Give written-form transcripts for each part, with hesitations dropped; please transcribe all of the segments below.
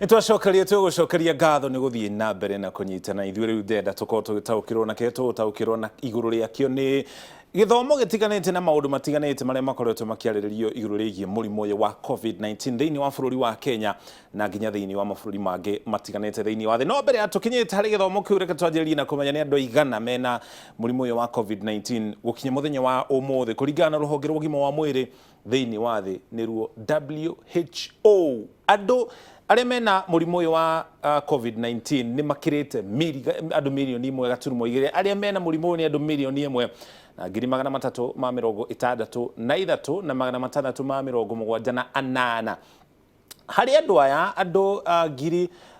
Nĩ twacokeria, tũgũcokeria ngatho nĩ gũthiĩ na mbere na kũnyitana ithuĩ. Rĩu ndenda tũkorwo tũgĩtaũkĩrwo na kĩrĩa tũgũtaũkĩrwo na igũrũ rĩakĩo nĩ gĩthomo gĩtiganĩte na maũndũ matiganĩte marĩa makoretwo makĩarĩrĩrio igũrũ rĩgiĩ mũrimũ ũyũ wa COVID-19 thĩinĩ wa bũrũri wa Kenya na nginya thĩinĩ wa mabũrũri mangĩ matiganĩte thĩinĩ wa thĩ. No mbere ya tũkinyĩte harĩ gĩthomo kĩu, reke twanjĩrĩrie na kũmenya nĩ andũ aigana mena mũrimũ ũyũ wa COVID-19 gũkinya mũthenya wa ũmũthĩ kũringana na rũhonge rwa ũgima wa mwĩrĩ thĩinĩ wa thĩ, nĩruo WHO. Andũ arĩa mena mũrimũ ũyũ wa COVID-19 nĩ makĩrĩte andũ 1.2 mirioni. Arĩa mena mũrimũ ũyũ nĩ andũ 1,363,678. Harĩ andũ aya, andũ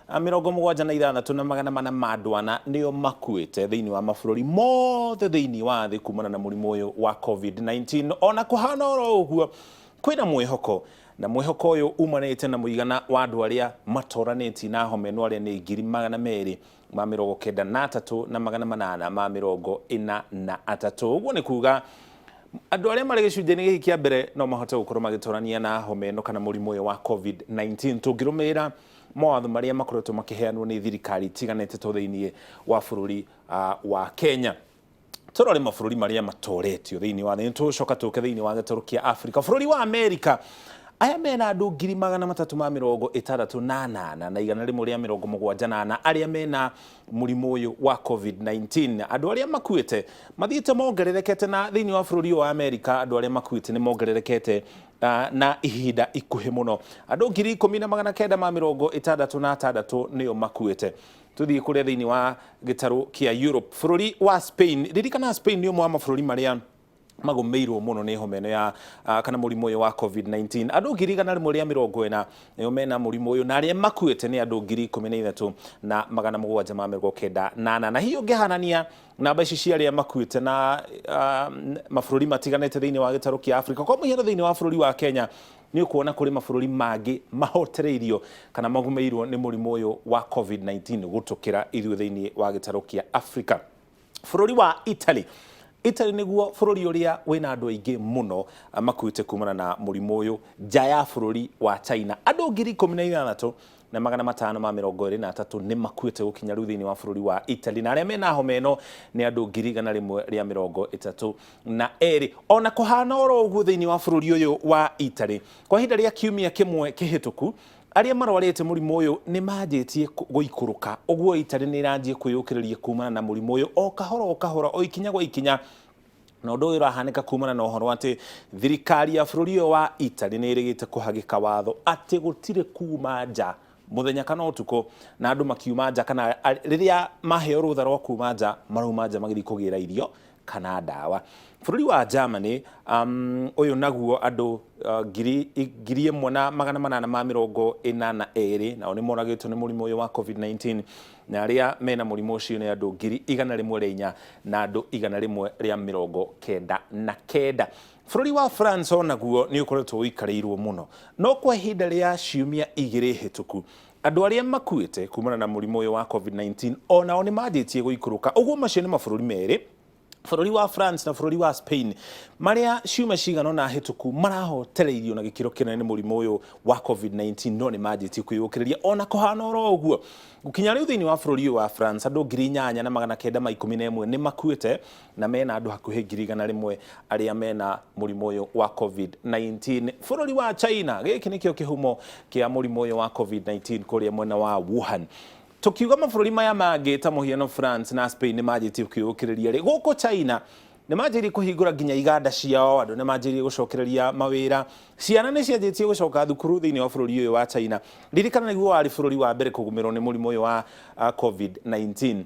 76,404 nĩo makuĩte thĩinĩ wa mabũrũri mothe thĩinĩ wa thĩ kumana na mũrimũ ũyũ wa COVID-19. Ona kũhana oro ũguo, kwĩna mwĩhoko, na mwĩhoko ũyũ umanĩte na mũigana wa andũ arĩa matoranĩtie na homa ĩno, arĩa nĩ 293,843. Ũguo nĩ kuga andũ arĩa marĩ gĩcunjĩ-inĩ gĩkĩ kĩa mbere no mahote gũkorwo magĩtorania na homa ĩno kana mũrimũ ũyũ wa COVID-19 tũngĩrũmĩrĩra mawatho marĩa makoretwo makĩheanwo nĩ thirikari itiganĩte to thĩinĩ wa bũrũri wa Kenya. Tũrore mabũrũri marĩa matoretio thĩinĩ wa thĩ, tũcoka tũke thĩinĩ wa gĩtarũ kĩa Afrika. Bũrũri wa Amerika, aya mena andũ 368,174 arĩa mena mũrimũ ũyũ wa COVID-19. Andũ arĩa makuĩte mathiĩte mongererekete, na thĩinĩ wa bũrũri ũyũ wa Amerika andũ arĩa makuĩte nĩ mongererekete na ihinda ikuhĩ mũno. Andũ 10,966 nĩo makuĩte. Tuthiĩ kũrĩa thĩinĩ wa gĩtarũ kĩa Europe, bũrũri wa Spain. Ririkana Spain nĩ ũmwe wa mabũrũri marĩa magũmĩirwo mũno nĩ homa ĩno ya kana mũrimũ ũyũ wa COVID-19. Andũ 140,000 nĩo mena mũrimũ ũyũ, na arĩa makuĩte nĩ andũ 13,794. Na hihi ũngĩhanania namba ici cia arĩa makuĩte na mabũrũri matiganĩte thĩinĩ wa gĩtarũ kĩa Afrika, kwa mũhiano thĩinĩ wa bũrũri wa Kenya, nĩ ũkuona kũrĩ mabũrũri mangĩ mahotereirio kana magũmĩirwo nĩ mũrimũ ũyũ wa COVID-19 gũtũkĩra ithuĩ thĩinĩ wa gĩtarũ kĩa Afrika. Bũrũri wa Italy, Italy nĩguo bũrũri ũrĩa wĩna andũ aingĩ mũno makuĩte kumana na mũrimũ ũyũ nja ya bũrũri wa China. Andũ 16,523 nĩ makuĩte gũkinya rĩu thĩinĩ wa bũrũri wa Italy, na arĩa mena homa ĩno nĩ andũ 132,000. Ona kũhana oro ũguo, thĩinĩ wa bũrũri ũyũ wa Italy, kwa ihinda rĩa kiumia kĩmwe kĩhĩtũku, arĩa marwarĩte mũrimũ ũyũ nĩ manjĩtie gũikũrũka. Ũguo Italy nĩ ĩranjia kwĩyũkĩrĩria kumana na mũrimũ ũyũ o kahora o kahora, o ikinya gwa ikinya, na ũndũ ũyũ ũrahanĩka kumana na ũhoro atĩ thirikari ya bũrũri ũyũ wa Italy nĩ ĩrĩgĩte kũhagĩka watho atĩ gũtirĩ kuma nja mũthenya kana ũtukũ, na andũ makiuma nja kana rĩrĩa maheo rũtha rwa kuma nja, marauma nja magĩthiĩ kũgĩra irio kana ndawa. Bũrũri wa Germany, ũyũ naguo andũ 1842 nao nĩ moragĩtwo nĩ mũrimũ ũyũ wa COVID-19, na arĩa mena mũrimũ ũcio nĩ andũ 104,199. Bũrũri wa France onaguo nĩ ũkoretwo ũikarĩirwo mũno, no kwa ihinda rĩa ciumia 2 hĩtũku, andũ arĩa makuĩte kumana na mũrimũ ũyũ wa COVID-19 onao nĩ manjĩtie gũikũrũka. Ũguo macio nĩ mabũrũri merĩ, bũrũri wa France na bũrũri wa Spain, marĩa ciumia cigana ũna hĩtũku marahotereirio na gĩkĩro kĩnene nĩ mũrimũ ũyũ wa COVID-19, no nĩ manjĩtie kwĩyũkĩrĩria. Ona kũhana oro ũguo, gũkinya rĩu thĩinĩ wa bũrũri ũyũ wa France, andũ 8,911 nĩ makuĩte, na mena andũ hakuhĩ 100,000 arĩa mena mũrimũ ũyũ wa COVID-19. Bũrũri wa China, gĩkĩ nĩkĩo kĩhumo kĩa mũrimũ ũyũ wa COVID-19 kũrĩa mwena wa Wuhan. Tukiuga mabũrũri maya mangĩ ta mũhiano France na Spain nĩ manjĩtie kwĩyũkĩrĩria rĩ, gũkũ China nĩ manjĩrĩirie kũhingũra nginya iganda ciao, andũ nĩ manjĩrĩirie gũcokereria mawĩra, ciana nĩ cianjĩtie gũcoka thukuru thĩinĩ wa bũrũri ũyũ wa China. Ririkana nĩguo warĩ bũrũri wa mbere kũgũmĩrwo nĩ mũrimũ ũyũ wa COVID-19,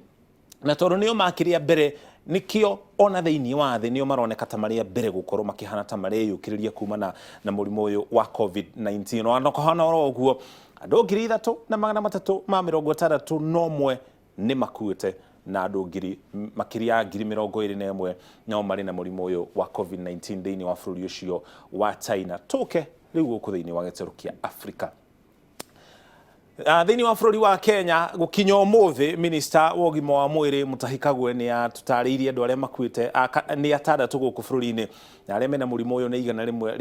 na tondũ nĩo makĩrĩa mbere, nĩkĩo ona thĩinĩ wa thĩ nĩo maroneka ta marĩa mbere gũkorwo makĩhana ta mareyũkĩrĩria kumana na mũrimũ ũyũ wa COVID-19. Ona kũhana oro ũguo, andũ 3,361 nĩ makuĩte, na andũ ngiri makĩria ya 21,000 nao marĩ na mũrimũ ũyũ wa COVID-19 thĩinĩ wa bũrũri ũcio wa China. Tũke rĩu gũkũ thĩinĩ wa gĩtarũ kĩa Afrika. Thĩinĩ wa bũrũri wa Kenya gũkinya ũmũthĩ, minista wa ũgima wa mwĩrĩ Mutahi Kagwe nĩ atũtarĩirie andũ arĩa makuĩte nĩ atandatũ gũkũ bũrũri-inĩ na arĩa mena mũrimũ ũyũ nĩ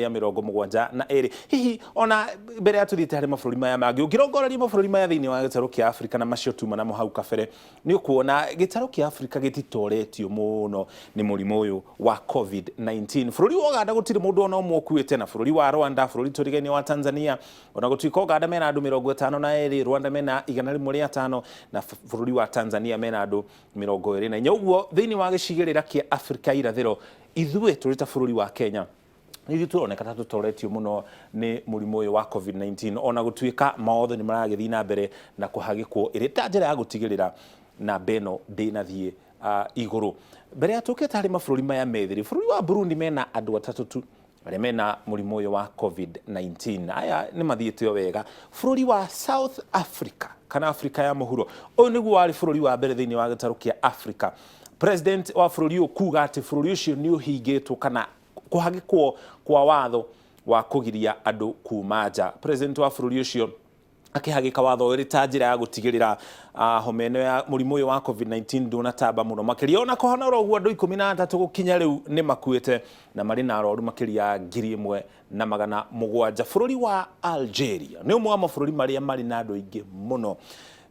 172. Hihi ona mbere ya tũthiĩte harĩ mabũrũri maya mangĩ, ũngĩrongoreria mabũrũri maya thĩinĩ wa gĩtarũ kĩa Afrika na macio tuma namo hau kabere, nĩ ũkuona gĩtarũ kĩa Afrika gĩtitoretio mũno nĩ mũrimũ ũyũ wa COVID-19. Bũrũri wa Ũganda gũtirĩ mũndũ ona ũmwe ũkuĩte, na bũrũri wa Rwanda, bũrũri tũrigainie wa Tanzania, ona gũtuĩka Ũganda mena andũ 52, Rwanda mena 105, na bũrũri wa Tanzania mena andũ 24. Ũguo thĩinĩ wa gĩcigĩrĩra kĩa Afrika irathĩro, ithuĩ tũrĩ ta bũrũri wa Kenya nĩ ithuĩ tũroneka ta tũtoretio mũno nĩ mũrimũ ũyũ wa COVID-19, ona gũtuĩka mawatho nĩ maragĩthiĩ na mbere na kũhagĩkwo ĩrĩ ta njĩra ya gũtigĩrĩra namba ĩno ndĩnathiĩ igũrũ. Mbere ya tũkĩte harĩ mabũrũri maya methĩ, bũrũri wa Burundi mena andũ atatũ tu arĩa mena mũrimũ ũyũ wa COVID-19. Aya nĩ mathiĩte o wega. Bũrũri wa South Africa kana Afrika ya mũhuro, ũyũ nĩguo warĩ bũrũri wa mbere thĩinĩ wa gĩtarũ kĩa Afrika. President wa bũrũri ũyũ kuga atĩ bũrũri ũcio nĩ ũhingĩtwo kana kũhagĩkwo kwa watho wa kũgiria andũ kuma nja. President wa bũrũri ũcio akĩhagĩka watho ũyũ ta njĩra ya gũtigĩrĩra homa ĩno ya mũrimũ ũyũ wa COVID-19 ndũnatamba mũno makĩria. Ona kũhana oro ũguo, andũ 13 gũkinya rĩu nĩ makuĩte na marĩ na arwaru makĩria ya 1700. Bũrũri wa Algeria nĩ ũmwe wa mabũrũri marĩa marĩ na andũ aingĩ mũno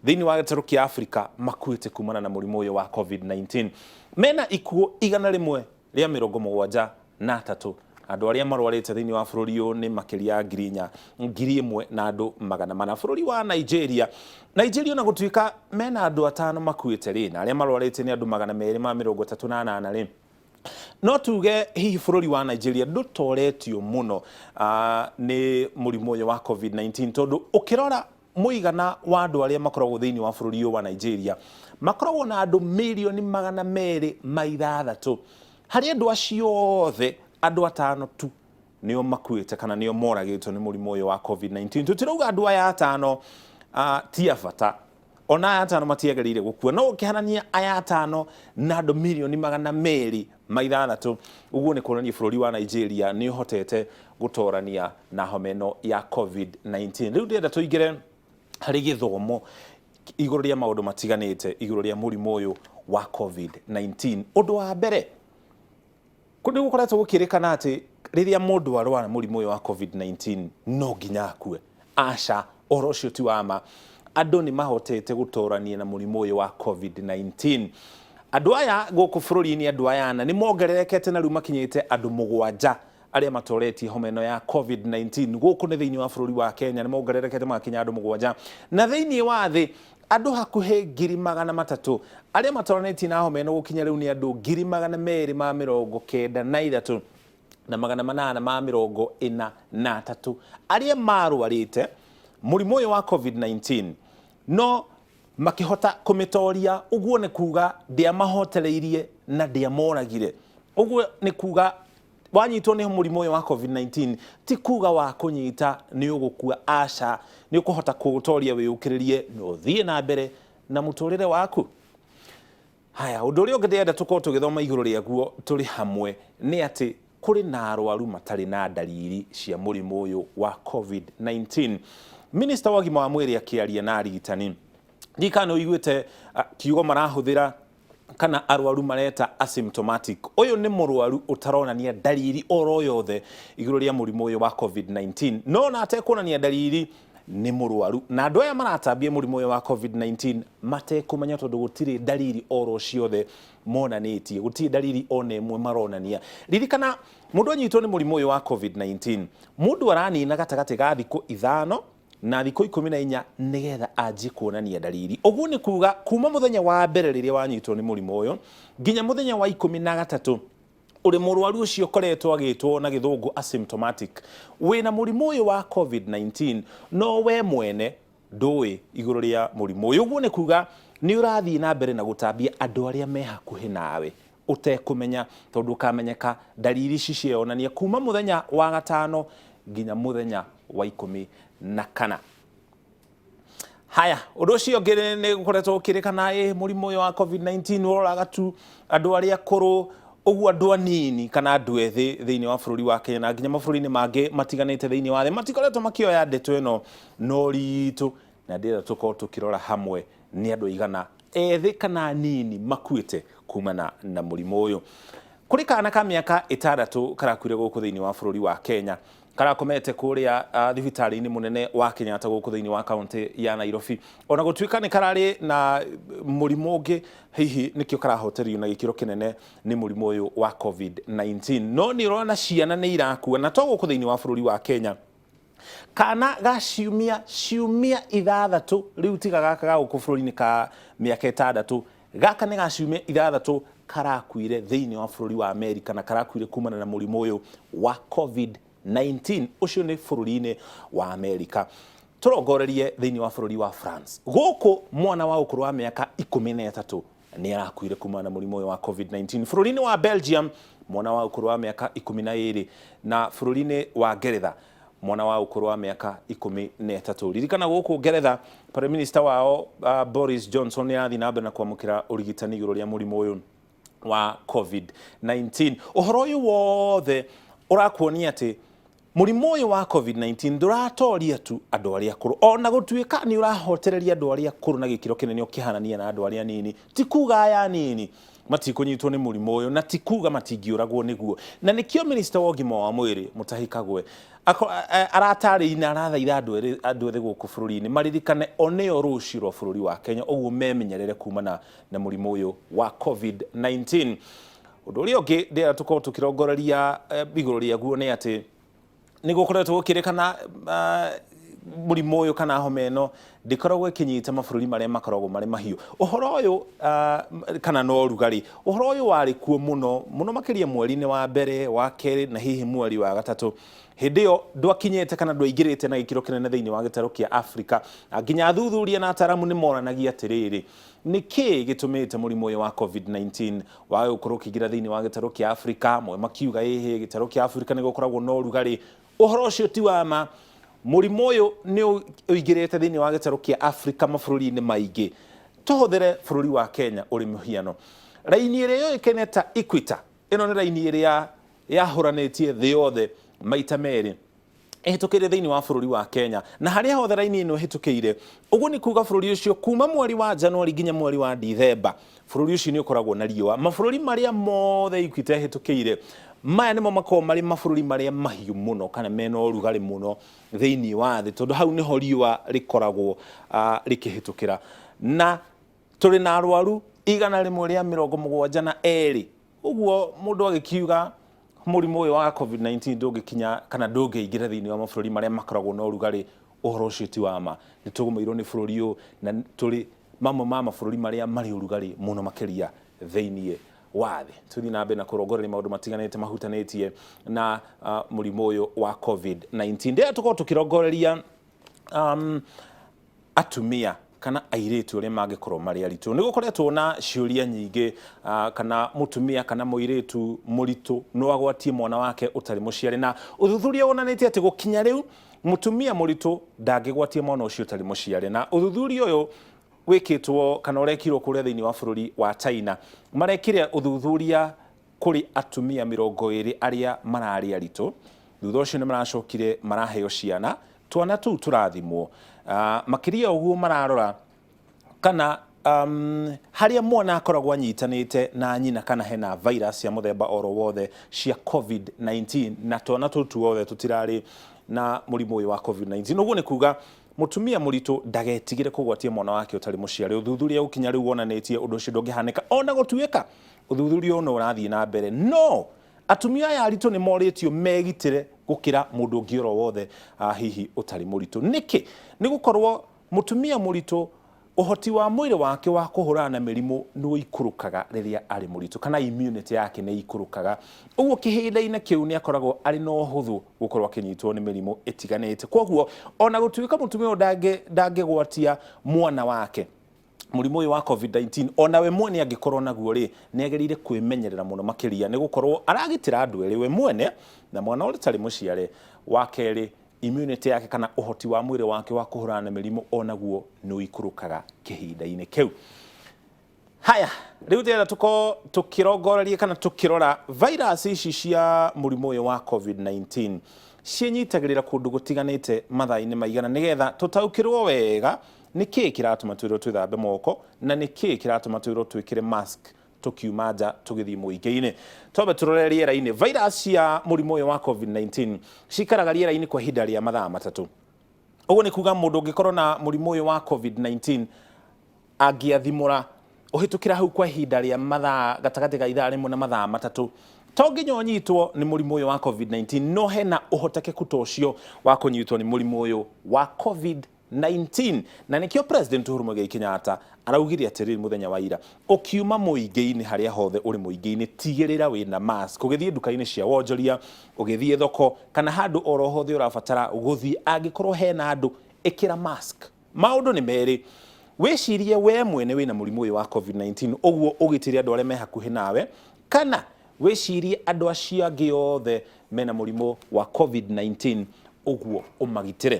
thĩinĩ wa gĩtarũ kĩa Afrika makuĩte kumana na mũrimũ ũyũ wa COVID-19. Mena ikuũ 173. Andũ arĩa marwarĩte thĩinĩ wa bũrũri ũyũ nĩ makĩria ya 4000, 1400. Bũrũri wa Nigeria, Nigeria ona gũtuĩka mena andũ atano makuĩte rĩ, na arĩa marwarĩte nĩ andũ 238 rĩ, no tuge hihi bũrũri wa Nigeria ndũtoretio mũno nĩ mũrimũ ũyũ wa COVID-19, tondũ ũkĩrora mũigana wa andũ arĩa makoragwo thĩinĩ wa bũrũri ũyũ wa Nigeria, makoragwo na andũ 206,000,000. Harĩ andũ acio othe, andũ atano tu nĩo makuĩte kana nĩo moragĩtwo nĩ mũrimũ ũyũ wa COVID-19. Tũtirauga andũ aya atano ti a bata, ona aya atano matiagĩrĩire gũkua, no ũkĩhanania aya atano na andũ 206,000,000, ũguo nĩ kuonania bũrũri wa Nigeria nĩ ũhotete gũtorania na homa ĩno ya COVID-19. Rĩu ndĩrenda tũingĩre harĩ gĩthomo igũrũ rĩa maũndũ matiganĩte igũrũ rĩa mũrimũ ũyũ wa COVID-19. Ũndũ wa mbere, nĩ gũkoretwo gũkĩrĩkana atĩ rĩrĩa mũndũ arwara mũrimũ ũyũ wa COVID-19 no nginya akue. Aca, ũhoro ũcio ti wa ma. Andũ nĩ mahotete gũtorania na mũrimũ ũyũ wa COVID-19. Andũ aya gũkũ bũrũri-inĩ, andũ aya ana nĩ mongererekete na rĩu makinyĩte andũ 7 arĩa matoretie homa ĩno ya COVID-19. Gũkũ nĩ thĩinĩ wa bũrũri wa Kenya nĩ mongererekete magakinya andũ 7, na thĩinĩ wa thĩ andũ hakuhĩ 300,000 arĩa matoranĩtie na homa ĩno gũkinya rĩu nĩ andũ 293,843 arĩa marwarĩte mũrimũ ũyũ wa COVID-19 no makĩhota kũmĩtoria. Ũguo nĩ kuga ndĩamahotereirie na ndĩamoragire. Ũguo nĩ kuga wanyitwo nĩ mũrimũ ũyũ wa COVID-19 ti kuga wa kũnyita nĩ ũgũkua, aca, nĩ ũkũhota kũũtoria wĩyũkĩrĩrie na ũthiĩ na mbere na mũtũrĩre waku. Haya, ũndũ ũrĩa ũngĩ ndĩrenda tũkorwo tũgĩthoma igũrũ rĩaguo tũrĩ hamwe nĩ atĩ kũrĩ na arwaru matarĩ na ndariri cia mũrimũ ũyũ wa COVID-19. Minista wa ũgima wa mwĩrĩ akĩaria na arigitani, ndikana ũiguĩte kiugo marahũthĩra kana arwaru mareta asymptomatic. Ũyũ nĩ mũrwaru ũtaronania ndariri oro yothe igũrũ rĩa mũrimũ ũyũ wa COVID-19, no na atekuonania ndariri nĩ mũrwaru, na andũ aya maratambia mũrimũ ũyũ wa COVID-19 matekũmenya, tondũ gũtirĩ ndariri oro ciothe monanĩtie, gũtirĩ ndariri ona ĩmwe maronania. Ririkana, mũndũ anyitwo nĩ mũrimũ ũyũ wa COVID-19, mũndũ aranina gatagatĩ ga thikũ 5 na thikũ 14 nĩgetha anjie kuonania ndariri. Ũguo nĩ kuga kuma mũthenya wa mbere rĩrĩa wanyitwo nĩ mũrimũ ũyũ nginya mũthenya wa 13 ũrĩ mũrwaru ũcio ũkoretwo agĩtwo na gĩthũngũ asymptomatic, wĩna mũrimũ ũyũ wa COVID-19 no we mwene ndũĩ igũrũ rĩa mũrimũ ũyũ. Ũguo nĩ kuga nĩ ũrathiĩ na mbere na gũtambia andũ arĩa me hakuhĩ nawe ũtekũmenya, tondũ ũkamenyeka ndariri ici cieyonania kuma mũthenya wa 5 nginya mũthenya wa 14. Haya, ũndũ ũcio ũngĩ nĩ gũkoretwo gũkĩrĩkana mũrimũ ũyũ wa COVID-19 ũroraga tu andũ arĩa akũrũ, ũguo andũ anini kana andũ ethĩ thĩinĩ wa bũrũri wa Kenya na nginya mabũrũri-inĩ mangĩ matiganĩte thĩinĩ wa thĩ matikoretwo makĩoya ndeto ĩno na ũritũ. Na ndĩrenda tũkorwo tũkĩrora hamwe nĩ andũ aigana ethĩ kana anini makuĩte kumana na mũrimũ ũyũ. Kũrĩ kana ka mĩaka 6 karakuire gũkũ thĩinĩ wa bũrũri wa Kenya. Karakomete kũrĩa thibitarĩ-inĩ mũnene wa Kenyatta gũkũ thĩinĩ wa kaũntĩ ya Nairobi. Ona gũtuĩka nĩ kararĩ na mũrimũ ũngĩ, hihi nĩkĩo karahoterio na gĩkĩro kĩnene nĩ mũrimũ ũyũ wa COVID-19. No nĩ ũrona ciana nĩ irakua, na to gũkũ thĩinĩ wa bũrũri wa Kenya. Kana ga ciumia 6, rĩu tiga gaka ga gũkũ bũrũri-inĩ ka mĩaka 6, gaka nĩ ga ciumia 6 karakuire thĩinĩ wa bũrũri wa Amerika, na karakuire kumana na mũrimũ ũyũ wa COVID-19. Ũcio nĩ bũrũri-inĩ wa Amerika. Tũrongorerie thĩinĩ wa bũrũri wa France. Gũkũ mwana wa ũkũrũ wa mĩaka 13 nĩ arakuire kumana na mũrimũ ũyũ wa COVID-19. Bũrũri-inĩ wa Belgium, mwana wa ũkũrũ wa mĩaka 12, na bũrũri-inĩ wa Ngeretha mwana wa ũkũrũ wa mĩaka 13. Ririkana gũkũ Ngeretha Prime Minister wao Boris Johnson nĩ arathiĩ na mbere na kwamũkĩra ũrigitani igũrũ rĩa mũrimũ ũyũ wa COVID-19. Ũhoro ũyũ wothe ũrakuonia atĩ mũrimũ ũyũ wa COVID-19 ndũratoria tu andũ arĩa akũrũ, ona gũtuĩka nĩ ũrahotereria andũ arĩa akũrũ na gĩkĩro kĩnene ũkĩhanania na andũ arĩa anini. Ti kuga aya anini matikũnyitwo nĩ mũrimũ ũyũ, na ti kuga matingĩũragwo nĩguo. Na nĩkĩo Minister wa ũgima wa mwĩrĩ Mutahi Kagwe aratarĩria na arathaitha andũ ethĩ gũkũ bũrũri-inĩ maririkane o nĩo rũciũ rwa bũrũri wa Kenya, ũguo memenyerere kumana na mũrimũ ũyũ wa COVID-19. Ũndũ ũrĩa ũngĩ ndĩrenda tũkorwo tũkĩrongoreria igũrũ rĩaguo nĩ atĩ nĩ gũkoretwo gũkĩrĩkana mũrimũ ũyũ kana homa ĩno ndĩkoragwo ĩkĩnyita mabũrũri marĩa makoragwo marĩ mahiũ. Ũhoro ũyũ kana no ũrugarĩ, ũhoro ũyũ warĩ kuo mũno mũno makĩria mweri-inĩ wa mbere, wa kerĩ na hihi mweri wa gatatũ. Hĩndĩ ĩyo ndwakinyĩte kana ndwaingĩrĩte na gĩkĩro kĩnene thĩinĩ wa gĩtarũ kĩa Afrika. Na nginya athuthuria na ataaramu nĩ moranagia atĩrĩrĩ, nĩ kĩĩ gĩtũmĩte mũrimũ ũyũ wa COVID-19 wage gũkorwo ũkĩingĩra thĩinĩ wa gĩtarũ kĩa Afrika? Amwe makiuga ĩhĩ, gĩtarũ kĩa Afrika nĩ gũkoragwo na ũrugarĩ. Ũhoro ũcio ti wa ma. Mũrimũ ũyũ nĩ ũingĩrĩte thĩinĩ wa gĩtarũ kĩa Afrika mabũrũri-inĩ maingĩ. Tũhũthĩre bũrũri wa Kenya ũrĩ mũhiano. Raini ĩrĩa yũĩkaine ta Equator, ĩno nĩ raini ĩrĩa yahũranĩtie thĩ yothe maita merĩ, ĩhĩtũkĩire thĩinĩ wa bũrũri wa Kenya, na harĩa hothe raini ĩno ĩhĩtũkĩire, ũguo nĩ kuga bũrũri ũcio kuma mweri wa Januari nginya mweri wa Dithemba, bũrũri ũcio nĩ ũkoragwo na riũa. Mabũrũri marĩa mothe Equator ĩhĩtũkĩire, maya nĩmo makoragwo marĩ mabũrũri marĩa mahiũ mũno kana mena ũrugarĩ mũno thĩinĩ wa thĩ, tondũ hau nĩho riũa rĩkoragwo rĩkĩhĩtũkĩra. Na tũrĩ na arwaru 172. Ũguo mũndũ agĩkiuga mũrimũ ũyũ wa COVID-19 ndũngĩkinya kana ndũngĩingĩra thĩinĩ wa mabũrũri marĩa makoragwo na ũrugarĩ, ũhoro ũcio ti wa ma. Nĩ tũgũmĩirwo nĩ bũrũri ũyũ na tũrĩ mamwe ma mabũrũri marĩa marĩ ũrugarĩ mũno makĩria thĩinĩ wa thĩ. Tũthiĩ na mbere na kũrongoreria maũndũ matiganĩte mahutanĩtie na mũrimũ ũyũ wa COVID-19. Ndĩrenda tũkorwo tũkĩrongoreria atumia kana airĩtu arĩa mangĩkorwo marĩ aritũ. Nĩ gũkoretwo na ciũria nyingĩ, kana mũtumia kana mũirĩtu mũritũ no agwatie mwana wake ũtarĩ mũciare, na ũthuthuria wonanĩtie atĩ gũkinya rĩu mũtumia mũritũ ndangĩgwatia mwana ũcio ũtarĩ mũciare. Na ũthuthuria ũyũ wĩkĩtwo kana ũrekirwo kũrĩa thĩinĩ wa bũrũri wa China. Marekire ũthuthuria kũrĩ atumia 20 arĩa mararĩ aritũ. Thutha ũcio nĩ maracokire maraheo ciana, twana tũu tũrathimwo. Makĩria ũguo mararora kana harĩa mwana akoragwo anyitanĩte na nyina kana hena virus ya mũthemba oro wothe cia COVID-19, na twana tũu tuothe tũtirarĩ na mũrimũ ũyũ wa COVID-19. Ũguo nĩ kuga mũtumia mũritũ ndagetigĩre kũgwatia mwana wake ũtarĩ mũciare. Ũthuthuria gũkinya rĩu wonanĩtie ũndũ ũcio ndũngĩhanĩka, ona gũtuĩka ũthuthuria ũyũ no ũrathiĩ na mbere. No atumia aya aritũ nĩ morĩtio megitĩre gũkĩra mũndũ ũngĩ oro wothe hihi ũtarĩ mũritũ. Nĩkĩ? Nĩ gũkorwo mũtumia mũritũ ũhoti wa mwĩrĩ wake wa kũhũrana na mĩrimũ nĩ ũikũrũkaga rĩrĩa arĩ mũritũ, kana immunity yake nĩ ikũrũkaga. Ũguo kĩhinda-inĩ kĩu nĩ akoragwo arĩ na ũhũthũ gũkorwo akĩnyitwo nĩ mĩrimũ ĩtiganĩte. Koguo ona gũtuĩka mũtumia ũyũ ndangĩgwatia mwana wake mũrimũ ũyũ wa COVID-19, ona we mwene angĩkorwo naguo rĩ, nĩ agĩrĩire kwĩmenyerera mũno makĩria, nĩ gũkorwo aragitĩra andũ erĩ, we mwene na mwana ũrĩa ũtarĩ mũciare. Wa kerĩ, immunity yake kana ũhoti wa mwĩrĩ wake wa kũhũrana na mĩrimũ onaguo nĩ ũikũrũkaga kĩhinda-inĩ kĩu. Haya, rĩu ndĩrenda tũkorwo tũkĩrongoreria kana tũkĩrora virus ici cia mũrimũ ũyũ wa COVID-19 ciĩnyitagĩrĩra kũndũ gũtiganĩte mathaa-inĩ maigana, nĩgetha tũtaũkĩrwo wega Nĩ kĩĩ kĩratũma twĩrwo twĩthambe moko na nĩ kĩĩ kĩratũma twĩrwo twĩkĩre mask tũkiuma nja tũgĩthiĩ mũingĩ-inĩ? Twambe tũrore rĩera-inĩ. Virus cia mũrimũ ũyũ wa COVID-19 cikaraga rĩera-inĩ kwa ihinda rĩa mathaa 3. Ũguo nĩ kuga mũndũ ũngĩkorwo na mũrimũ ũyũ wa COVID-19 angĩathimũra ũhĩtũkĩra hau kwa ihinda rĩa mathaa gatagatĩ ga ithaa rĩmwe na mathaa 3, to nginya ũnyitwo nĩ mũrimũ ũyũ wa COVID-19, no hena ũhotekeku ta ũcio wa kũnyitwo nĩ mũrimũ ũyũ wa COVID-19. Na nĩkĩo President Uhuru Muigai Kenyatta araugire atĩrĩrĩ mũthenya wa ira, ũkiuma mũingĩ-inĩ harĩa hothe ũrĩ mũingĩ-inĩ, tigĩrĩra wĩna mask. Ũgĩthiĩ nduka-inĩ cia wonjoria, ũgĩthiĩ thoko, kana handũ oro hothe ũrabatara gũthiĩ, angĩkorwo hena andũ, ĩkĩra mask. Maũndũ nĩ merĩ, wĩcirie we mwene wĩna mũrimũ ũyũ wa COVID-19, ũguo ũgitĩre andũ arĩa me hakuhĩ nawe, kana wĩcirie andũ acio angĩ othe mena mũrimũ wa COVID-19, ũguo ũmagitĩre.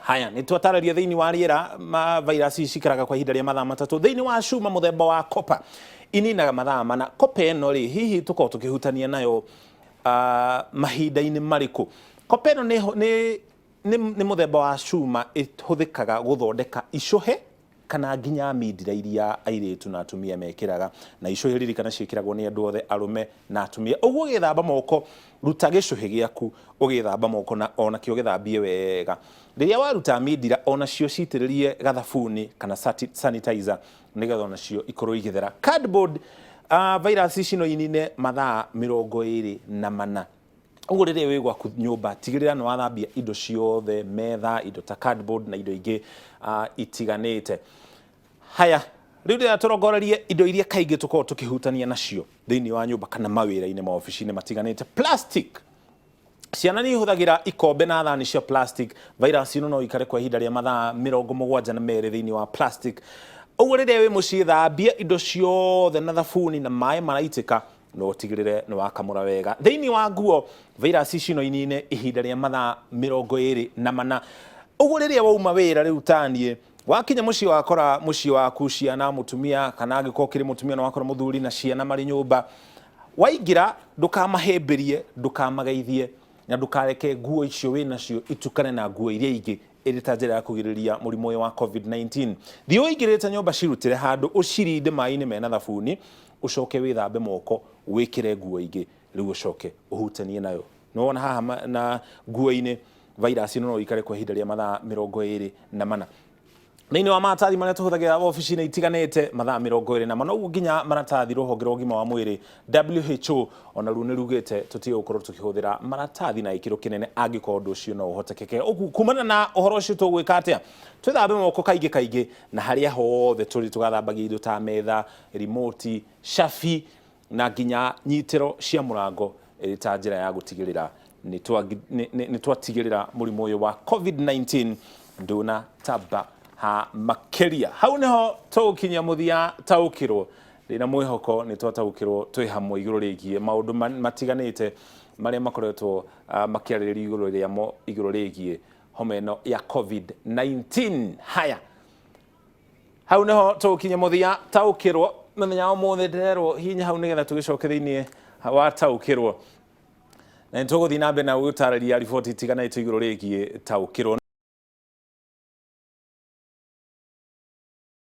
Haya, nĩ twatararia thĩinĩ wa rĩera ma virus cikaraga kwa ihinda rĩa mathaa 3. Thĩinĩ wa cuma mũthemba wa copper ininaga mathaa 4. Copper ĩno rĩ, hihi tũkoragwo tũkĩhutania nayo mahinda-inĩ marĩkũ? Copper ĩno nĩ mũthemba wa cuma ĩhũthĩkaga gũthondeka icũhĩ kana nginya mindira iria airĩtu na atumia mekĩraga. Na icũhĩ ririkana ciĩkĩragwo nĩ andũ othe, arũme na atumia. Ũguo ũgĩthamba moko, ruta gĩcũhĩ gĩaku ũgĩthamba moko na onakĩo gĩthambie wega. Rĩrĩa waruta mindira onacio citĩrĩrie gathabuni kana sanitizer nĩgetha onacio ikorwo igĩthera. Cardboard, virus ici no inine mathaa 24. Ũguo rĩrĩa wĩ gwaku nyũmba, tigĩrĩra nĩ wathambia indo ciothe, metha, indo ta cardboard na indo ingĩ itiganĩte. Haya, rĩu ndĩrenda tũrongorerie indo iria kaingĩ tũkoragwo tũkĩhutania nacio thĩinĩ wa nyũmba kana mawĩra-inĩ, maobici-inĩ matiganĩte. Plastic. Ciana nĩ ihũthagĩra ikombe na thani cia plastic. Virus ĩno no ikare kwa ihinda rĩa mathaa 72 thĩinĩ wa plastic. Ũguo rĩrĩa wĩ mũciĩ, thambia indo ciothe na thabuni na maĩ maraitĩka, no ũtigĩrĩre nĩ wakamũra wega. Thĩinĩ wa nguo, virus ici no inine ihinda rĩa mathaa 24. Ũguo rĩrĩa wauma wĩra rĩu taniĩ, wakinya mũciĩ wakora mũciĩ waku ciana, mũtumia, kana angĩkorwo ũkĩrĩ mũtumia na wakora mũthuri na ciana marĩ nyũmba, waingĩra ndũkamahĩmbĩrie, ndũkamageithie, na ndũkareke nguo icio wĩnacio itukane na nguo iria ingĩ, ĩrĩ ta njĩra ya kũgirĩrĩria mũrimũ ũyũ wa COVID-19. Thiĩ ũingĩrĩte nyũmba, cirutĩre handũ, ũcirinde maĩ-inĩ mena thabuni, ũcoke wĩthambe moko, wĩkĩre nguo ingĩ, rĩu ũcoke ũhutanie nayo. Nĩwona haha na nguo-inĩ virus ĩno no ĩikare kwa ihinda rĩa mathaa 24. Thĩinĩ wa maratathi marĩa tũhũthagĩra wabici-inĩ itiganĩte, mathaa 24. Ũguo nginya maratathi rũhonge rwa ũgima wa mwĩrĩ WHO ona ruo nĩ rugĩte tũtige gũkorwo tũkĩhũthĩra maratathi na gĩkĩro kĩnene angĩkorwo ũndũ ũcio no ũhotekeke. Ũguo kumana na ũhoro ũcio tũgwĩka atĩa? Twĩthambe moko kaingĩ kaingĩ na harĩa hothe tũrĩ, tũgathambagia indo ta metha, remote, cabi na nginya nyitĩro cia mũrango, ĩrĩ ta njĩra ya gũtigĩrĩra nĩ twatigĩrĩra mũrimũ ũyũ wa COVID-19 ndũna tamba ha makĩria. Hau nĩho tũgũkinyia mũthia taũkĩrwo. Ndĩna mwĩhoko nĩ twataũkĩrwo twĩ hamwe igũrũ rĩgiĩ maũndũ matiganĩte marĩa makoretwo makĩarĩrĩrio igũrũ rĩamo, igũrũ rĩgiĩ homa ĩno ya COVID-19. Haya, hau nĩho tũgũkinya mũthia taũkĩrwo mũthenya wa ũmũthĩ. Ndĩrerwo hinya hau nĩgetha tũgĩcoke thĩinĩ wa taũkĩrwo, na nĩ tũgũthiĩ na mbere na gũtarĩria riboti itiganĩte igũrũ rĩgiĩ taũkĩrwo.